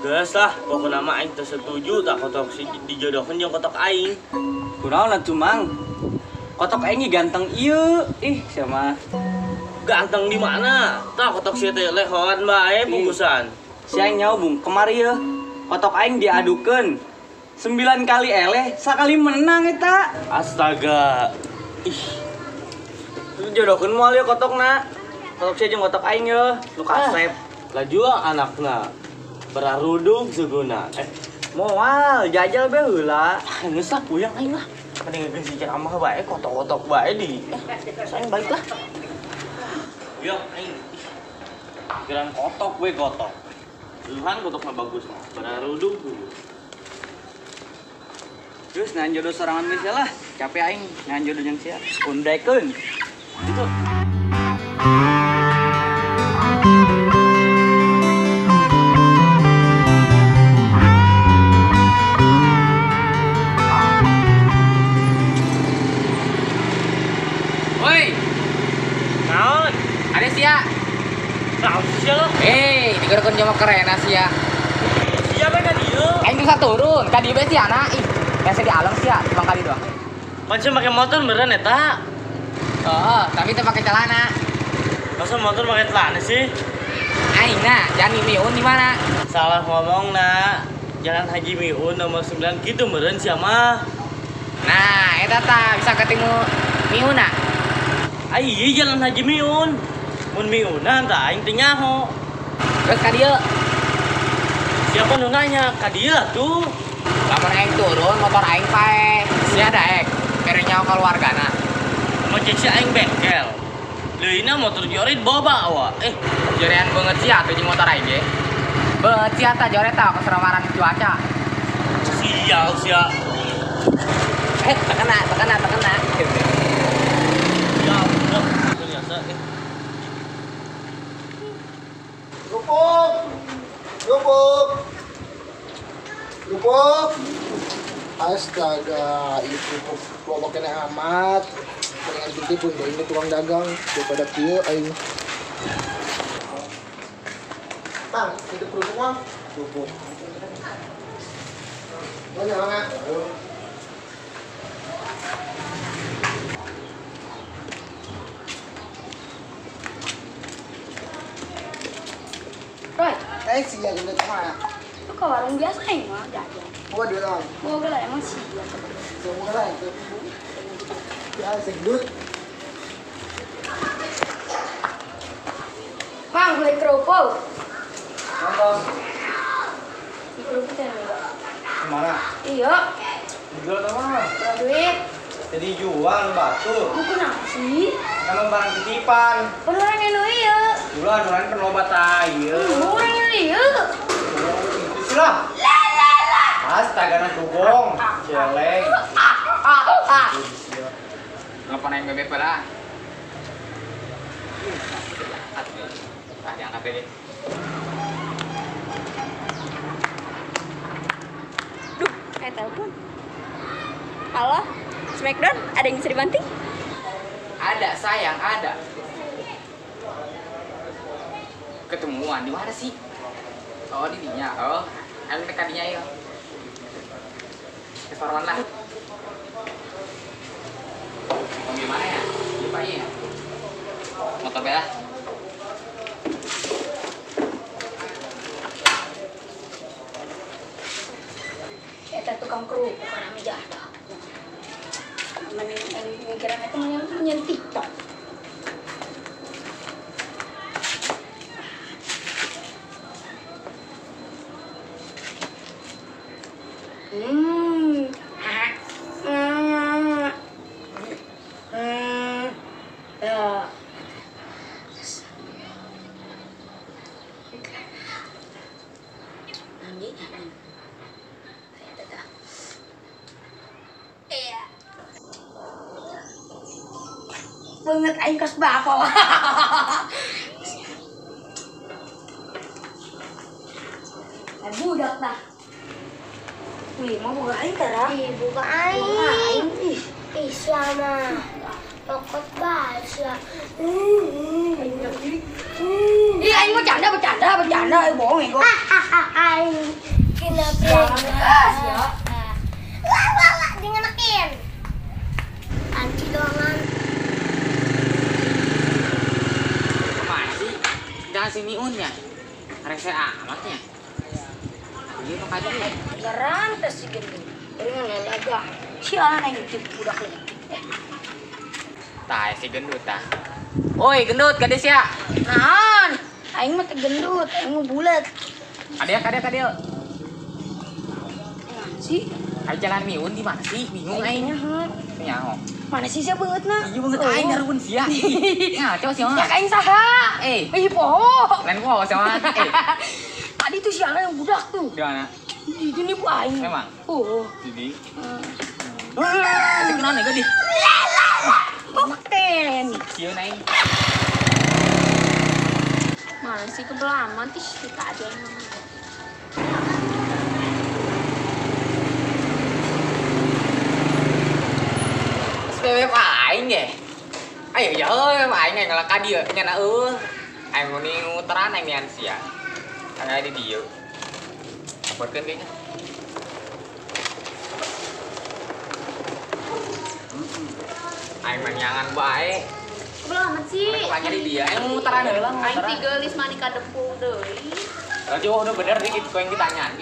Geus lah, pokona mah aing teu setuju tak kotok si dijodohkeun jeung kotok aing. Kunaon atuh Mang? Kotok aing ganteng ieu. Ih, sia mah. Ganteng di mana? Tah kotok sia teh lehoan bae bungkusan. Sia nyaho bung, kemari yeuh. Kotok aing diadukeun 9 kali eleh, sakali menang eta. Astaga. Ih. Lu jodohkeun moal ieu kotokna. Kotok sia jeung kotok aing yeuh, nu kasep. Laju anakna berarudug suguna. Moal jajal be heula. Geus lah puyeng aing lah. Mending geus ceramah bae kotok-kotok bae di. Aing balik lah. Puyeng aing. Pikiran kotok we kotok. Luhan kotokna bagus mah. Berarudug. Terus ngan jodoh sorangan geus lah. Capek aing ngan jodoh jeung sia. Undakeun. Itu. Woi. Naon? Ada sia. Naon sia lo? Digeurkeun jama keren sia. Sia bae ka dieu. Aing bisa turun, ka dieu bae sia na. Ih, biasa di alam sia, cuma kali doang. Macam pakai motor beneran eta? Oh, tapi teu pakai celana. Masa motor pakai celana sih? Aing na, Jalan Miun di mana? Salah ngomong na. Jalan Haji Miun nomor 9 gitu meureun sia mah. Nah, eta tah bisa ketemu Miuna. Ah iya Jalan Haji Miun. Mun Miunan tah aing teu nyaho. Terus ka dieu. Siapa nu nanya? Ka dieu atuh. Lamun aing turun motor aing paeh. Sia daek bere nyaho keluargana. Mau cek si aing bengkel. Leuina motor jorit boba awa. Jorean beungeut sia atuh jeung motor aing ge. Beungeut sia tah joret tah keseramaran cuaca. Sial sia. Tekena. Ya udah, biasa. Kerupuk. Kerupuk. Kerupuk. Astaga, ini kerupuk kelopoknya amat. Mendingan titip pun ini tukang dagang daripada kieu aing. Bang, titip kerupuk, Bang. Kerupuk. Banyak, Bang. Roy. Sia gendut mah. Itu ke warung biasa ini mah jajan. Bawa duit orang. Bawa lah emang sia. Semua lah itu. Ya gendut. Mang beli kerupuk. Nonton. Kerupuk teh enggak. Kemana? Iya. Dijual sama? Berapa duit? Jadi jual batu. Bukan apa sih? Kalau barang titipan. Beneran yang iya. Ulah, beneran kan loba tai. Beneran yang iya. Itu sih lah. La. Astaga, na dugong. Celeng. Ngapa naik BBP lah? Diangkat deh. Duh, kayak telepon. Halo, Smackdown, ada yang bisa dibanting? Ada, sayang, ada. Ketemuan di mana sih? Oh, di dinya. Oh, ayo ke dinya yuk. Ke Sorwan lah. Mobil mana ya? Lupa ya. Motor bela. Eta tukang kerupuk rame jahat. Mending mikiran itu menyen TikTok. Banget aing kas bapak. Budak tah. Wih, mau buka aing tara? Ih, buka aing. Ih, sama. Pokok bahasa. Ih, aing mau bercanda, bercanda, bercanda, bohong ego. Aing kenapa? Lah lah lah dingenekin. Anci doangan. Kemana sih? Jangan si Miunnya. Rese amatnya. Iya mah kaji. Garantes si gendut. Ringan lelaga. Sialan aing tip budak leutik. Tah si gendut tah. Oi gendut kade sia. Naon? Aing mah teu gendut, aing mah bulat. Kade kade kade. Si Aing jalan Miun di mana sih? Bingung aing. Nyaho. Mana sih sia beungeutna? Iya beungeut aing ngarueun sia. Nya coba sia. Ya aing saha? Eh. Ih poho. Lain poho sia mah. Eh. Tadi tuh sialan yang budak tuh. Di mana? Di sini bu aing. Memang. Oh. Di. Asik naon nih di. Bukten. Sieun aing. Mana sih kebel amat ih kita aja yang mana. SPW aing ge. Ayo ya euy aing ngalak ka dieu nya eueuh. Aing mun nguteran aing nian sia. Aya di dieu. Laporkeun kayaknya. Aing mah nyangan bae. Kebel amat sih. Mereka di dia, aing muteran heula. Aing tiga gelis mani kadempung deui. Berarti udah bener dikit kau yang ditanyaan.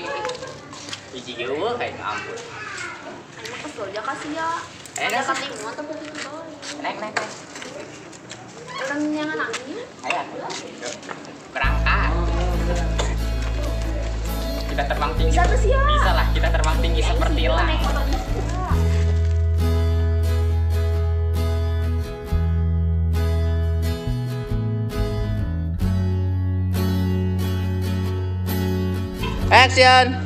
Hiji ge eueuh kayak ampun. Aing mah kesel ja ka sia. Enak sih. Mau tepuk itu bae. Naik naik naik. Orang nyangan angin. Ayo. Berangkat. Kita terbang tinggi. Bisa tuh sia. Bisa lah kita terbang tinggi seperti lah. Action.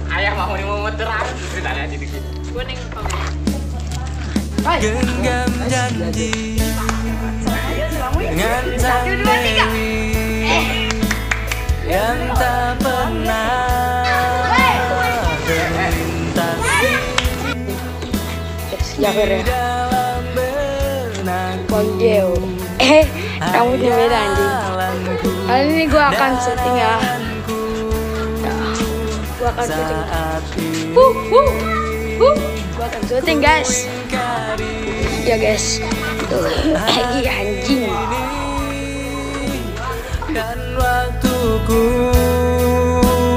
Ayah mau nih mau muteran, ceritanya aja dikit. Gue neng kamu. Genggam janji dengan sang dewi yang tak pernah terlintasi Ya di dalam benakku. Konjeo. Rambutnya beda anjing. Kali ini gue akan syuting ya. Gue akan syuting. Gue akan syuting guys. Ya guys. Tuh, ih anjing. Dan waktuku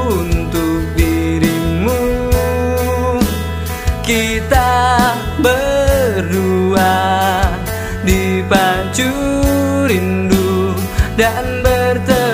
untuk dirimu, kita berdua dipacu rindu dan bertemu.